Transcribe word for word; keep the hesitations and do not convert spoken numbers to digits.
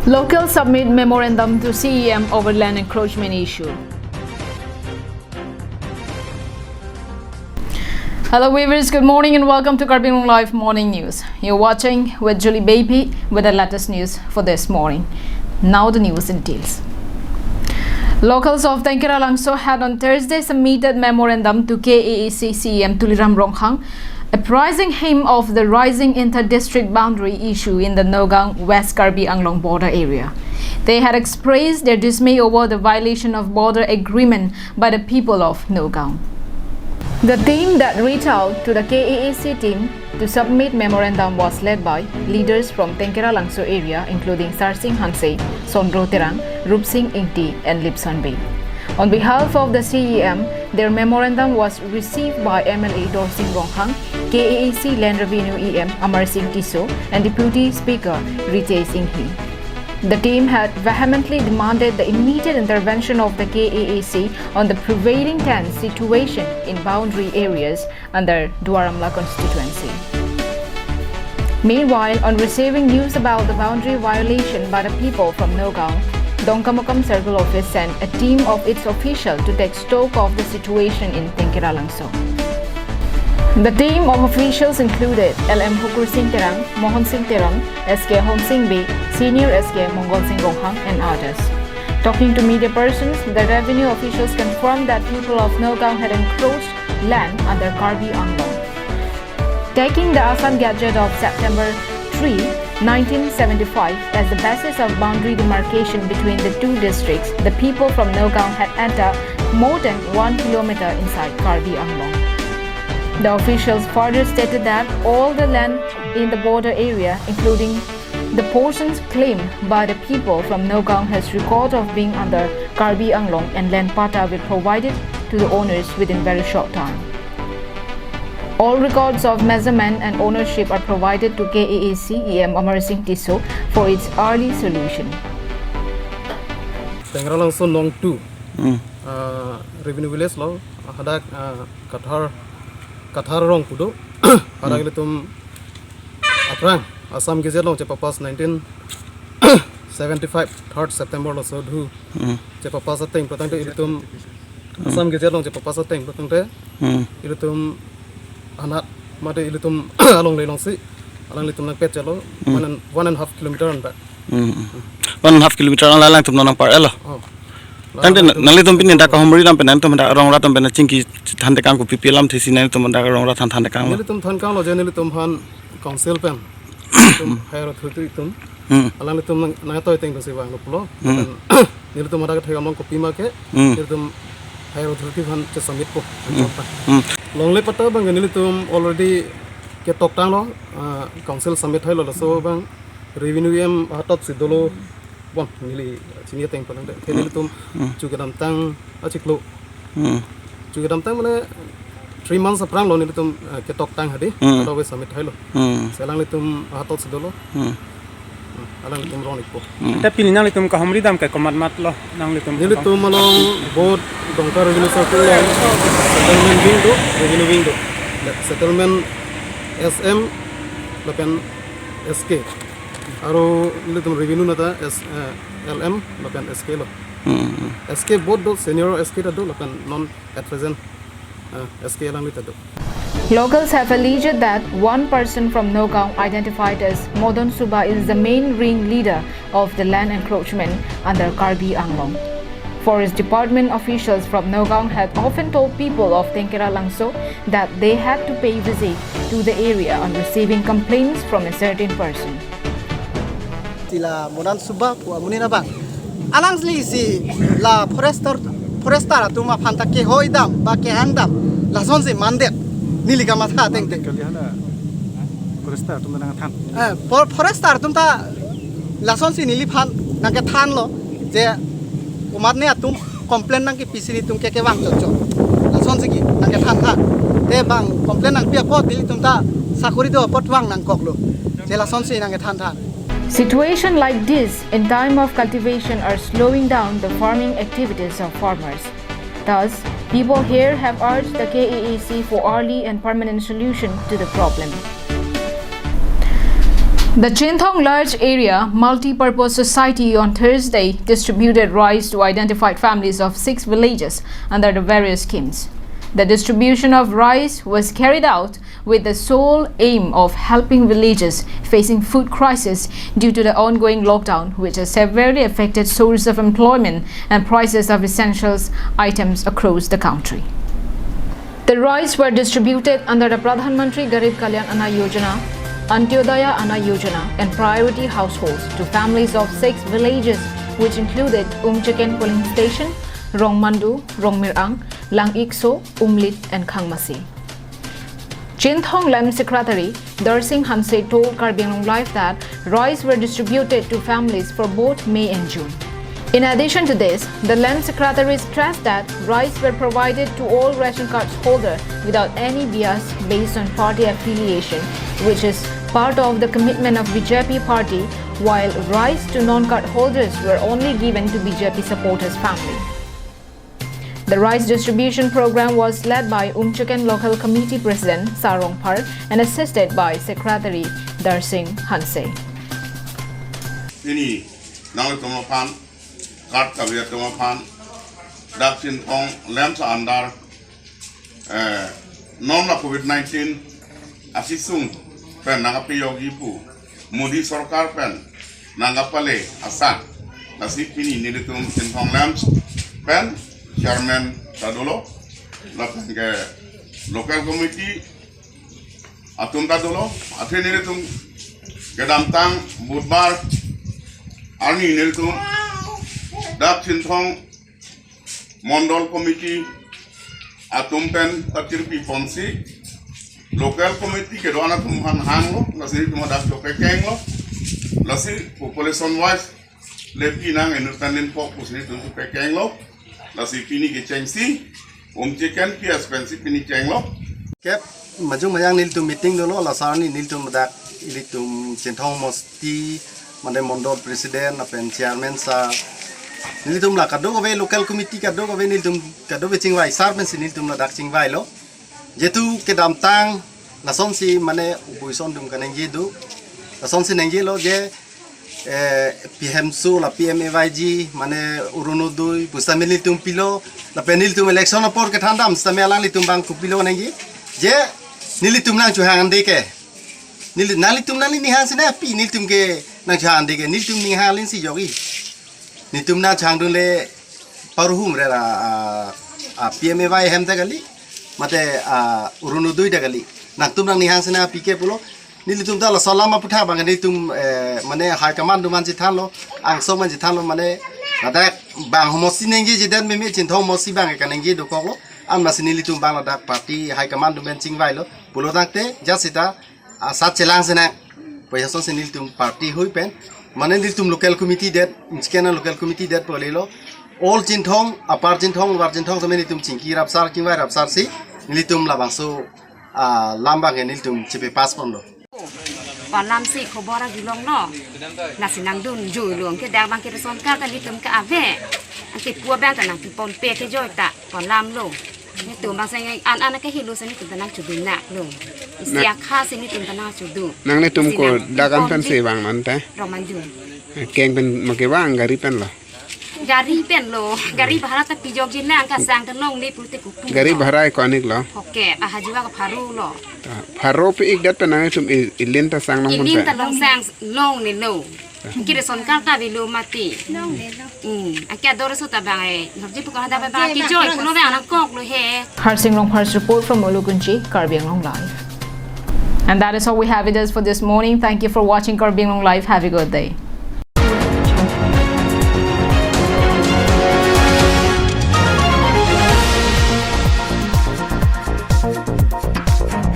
Locals submit memorandum to C E M over land encroachment issue. Hello viewers, good morning and welcome to Karbi Anglong Live Morning News. You're watching with Julie Baby with the latest news for this morning. Now the news in details. Locals of Tengkera Langso had on Thursday submitted memorandum to K A A C C E M Tuliram Ronghang, apprising him of the rising inter-district boundary issue in the Nagaon West Karbi Anglong border area. They had expressed their dismay over the violation of border agreement by the people of Nagaon. The team that reached out to the K A A C team to submit memorandum was led by leaders from Tengkera Langso area, including Sarsing Hanse, Sondro Terang, Rupsing Ingti, and Lipson Bey. On behalf of the C E M, their memorandum was received by M L A Dorsing Ronghang, K A A C Land Revenue E M Amarsing Tisso, and Deputy Speaker Ritesh Enghi. The team had vehemently demanded the immediate intervention of the K A A C on the prevailing tense situation in boundary areas under Duar Amla constituency. Meanwhile, on receiving news about the boundary violation by the people from Nagaon, Dongkamukam Circle Office sent a team of its officials to take stock of the situation in Tengkera Langso. The team of officials included L M Hukur Sing Terang, Mohan Sing Terang, S K Honsing Bey, Senior S K Mongol Sing Ronghang, and others. Talking to media persons, the revenue officials confirmed that people of Nagaon had encroached land under Karbi Anglong. Taking the Assam Gazette of September three, nineteen seventy-five as the basis of boundary demarcation between the two districts, the people from Nagaon had entered more than one kilometer inside Karbi Anglong. The officials further stated that all the land in the border area, including the portions claimed by the people from Nagaon, has record of being under Karbi Anglong, and land patta will provided to the owners within very short time. All records of measurement and ownership are provided to K A A C E M Amarsing Tisso for its early solution. Tengkera Langso Nong two, Hmm. uh, Revenue Village lo, hadak, uh, Kathar, Kathar Rong pu do, hadak Hmm. ilitum aphrang Assam Gazette along chepapass nineteen seventy-five, third September lo so dhu. Hmm. Chepapass ateng pratangte ilitum Hmm. Assam Gazette along chepapass ateng pratangte Hmm. ilitum anat mate ilitum alongle alongsi alanglitum nangpet chalo Hmm. one and, one and half kilometer an ba. Hmm. One and half kilometer an alangtum nangpar-etlo. Oh. Tangte na-, nanglitum pini dak kahumri dam pen nangtum dak rong rat dam pen chingki than tekang kopi pi alam thesi nangtum dak rong rat than than tekang lo. Nelitum than kang lo je nelitum aphan council pen. Nelitum higher authority atum. Hmm. Alanglitum nang, nangtoi ateng dosi vanglo pulo. Hmm. Lapen nelitum hadak thek among kopi ma ke. Hmm. Nelitum higher authority aphan che submit po. Hmm. Hmm. Longle patta abang nelitum already ketoktanglo, ah, council submit thailo laso abang revenue E M ahatot si dolo. Bon, neli chini ateng pon nang de. Ke Hmm. nelitum Hmm. chu kedamtang achiklo. Hmm. Chu kedamtang mane three months aphrang lo nelitum, eh, ketoktang hadi. Hmm. Hadak we submit thailo. Hmm. Si alanglitum ahatot si dolo. Hmm. Hmm. Alanglitum rong-ikpo. Hmm. Te pini nanglitum kahumri dam ke komat mat lo nanglitum? Nelitum along both Dongka Revenue Circle along settlement wing do, revenue wing do. Settlement S M lapen S K. Aro nelitum revenue nata S, eh, L M lapen S K lo. Hmm. S K both do, senior S K ta do lapen non at present, eh, S K alangli ta do. Locals have alleged that one person from Nagaon identified as Modon Suba is the main ringleader of the land encroachment under Karbi Anglong. Forest Department officials from Nagaon had often told people of Tengkera Langso that they had to pay visit to the area on receiving complaints from a certain person. Sila Modon Suba pu amonit abang. Alangli si la forester, forester atum aphan ta kehoi dam ba kehang dam lasonsi mandet neli kamatha ateng te. Kali hala forester atum nangthan. Eh, for-, forester atum ta lasonsi neliphan nangkethanlo je komatne atum complain nangkepi si nelitum ke kevang chotchot. Lasonsi ke nangkethan tha. Te bang complain nangpi apot nelitum ta sakori do apot vang nangkoklo. Je lasonsi nangkethan tha. Situation like this in time of cultivation are slowing down the farming activities of farmers. Thus, people here have urged the K A A C for early and permanent solution to the problem. The Chinthong Large Area Multi-Purpose Society on Thursday distributed rice to identified families of six villages under the various schemes. The distribution of rice was carried out with the sole aim of helping villages facing food crisis due to the ongoing lockdown, which has severely affected sources of employment and prices of essentials items across the country. The rice were distributed under the Pradhan Mantri Garib Kalyan Anna Yojana, Antyodaya Anna Yojana, and priority households to families of six villages, which included Umchiken polling station, Rongmandu, Rongmirang, Langikso, Umlit, and Khangmasi. Chinthong LAMP Secretary Darsing Hanse told Karbi Anglong Live that rice were distributed to families for both May and June. In addition to this, the LAMP Secretary stressed that rice were provided to all ration cards holder without any bias based on party affiliation, which is part of the commitment of B J P party, while rice to non-card holders were only given to B J P supporters family. The rice distribution program was led by Umchiken Local Committee President Sarong Phar and assisted by Secretary Darsing Hanse. Pini nanglitum aphan, card kavetum aphan, dak Chinthong LAMP under, eh, non la covid nineteen asisung pen nangkapejokji pu Modi Sorkar pen nangkapale asai. Lasi pini nelitum Chinthong LAMP pen chairman ta dolo, lapen ke local committee atum ta dolo, athe nelitum kedamtang Budhbar arni nelitum dak Chinthong Mondol Committee atum pen patirpi ponsi, local committee kedo-an atum aphan hanglo, lasi nelitum dak chopekenglo, lasi population wise le pi nang enut tan len pok pusi nelitum chopekenglo, lasi pini kechengsi Umchiken P S pensi pini chenglo. Kep majung mayang nelitum meeting dolo, la sir ni nelitum dak ilitum Chinthong mosti, mane Mondol President lapen Chairman sir, nelitum la kadokave local committee kadokave nelitum kadokave chingvai, sir pensi nelitum ladak chingvailo. Jetu kedamtang lasonsi mane opposition atum kaningje do, lasonsi ningjelo je, eh, P M SU la P M A Y G mane Orunodoi pusitame nelitum pilo, lapen nelitum election apor kethandam sitame alanglitum abang kopilo ningje, je nelitum nangchohang ande ke. Neli, nanglitum nangli ninghang sina pi nelitum ke nangchohang ande ke, nelitum ninghang lin si jogi. Nelitum nangchohangdunle paruhum rera, a, a, P M A Y hem ta kali, mate, a, Orunodoi ta kali. Nangtum nangninghang sina pi ke pulo. Nelitum ta laso alam aputhak abang nelitum, eh, mane high command atum aphan chethanlo, angsong aphan chethanlo, mane ladak bang homosti ningjejedet meme Chinthong mosti abang kaningje dokoklo. Ansi nelitum abang ladak party high command atum pen chingvailo. Pulo tangte just sita asat chelang sina, pu asonsi nelitum party ahui pen, mane nelitum local committee det, Umchiken local committee det pu lelo, all Chinthong, apar Chinthong, lower Chinthong sitame nelitum chingki rapsar, chingvai rapsarsi nelitum labangso, ah, lam abang nelitum chepass ponlo. Pu alam si khobor avilong lo. Lasi nangdunjuilo, anke dak abang ke ration card ta nelitum ke ave. Anke pu abang ta nangkeponpe kejoi ta, pu alam lo. Nelitum abang sang an an ke hilo si nelitum ta nangchodunnaklo. Isi Na- akha si nelitum ta nangchodu. Nanglitum Lasi ko nang dak an pen ponji si vang non te? Rongmandu. Keng pen ma kevang, gari pen lo? Gari pen lo, gari bhara ta pejokji nang, kasang ta longle pulote kopi Gari lo. Bhara ko-an ik lo? Oke, aha jiwa ke pharo lo. Ta, pharo pi-ikdet pen nanglitum i-, ilin ta sang long pon Ilin ta pe? Long sang longnelo. Anke ration card ta avelo mati. Longnelo. Hmm, anke ador so ta bang e. Norji pu ko hada bang Norji kejoi bang pulo bang nangkoklo he. Harsing Rongphar's report from Ulukunchi, Karbi Anglong Live. And that is all we have with us for this morning. Thank you for watching Karbi Anglong Live. Have a good day.